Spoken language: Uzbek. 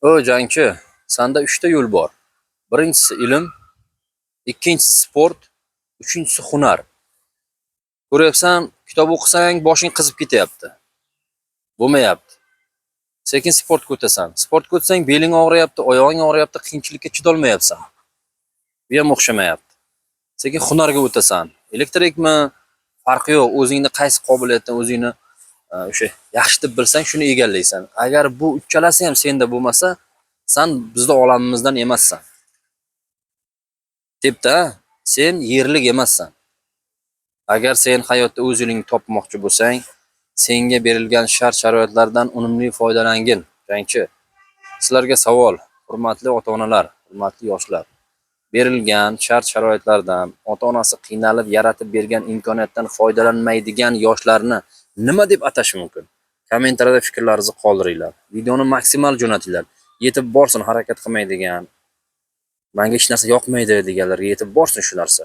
O jangchi, sanda 3 ta yo'l bor. Birinchisi ilm, ikkinchisi sport, uchinchisi hunar. Ko'ryapsan, kitob o'qisang boshing qizib ketyapti. Bo'lmayapti. Sekin sportga o'tasan. Sportga o'tsang beling og'riyapti, oyog'ing og'riyapti, qiyinchilikka chidolmayapsan. Bu ham o'xshamayapti. Sekin hunarga o'tasan. Elektrikmi? Farqi yo'q. O'zingni qaysi qobiliyatdan o'zingni o'sha yaxshi deb bilsang, shuni egallaysan. Agar bu uchalasi ham senda bo'lmasa, san bizni olamimizdan emassan. Debda, sen yerlik emassan. Agar sen hayotda o'z yo'lingni topmoqchi bo'lsang, senga berilgan shart-sharoitlardan unumli foydalangin, jangchi. Sizlarga savol, hurmatli ota-onalar, hurmatli yoshlar. Berilgan shart-sharoitlardan, ota-onasi qiynalib yaratib bergan imkoniyatdan foydalanmaydigan yoshlarni nima deb atash mumkin? Kommentariyada fikrlaringizni qoldiringlar. Videoni maksimal jo'natinglar. Yetib borsin harakat qilmaydigan, menga hech narsa yoqmaydi deganlarga yetib borsin shu narsa.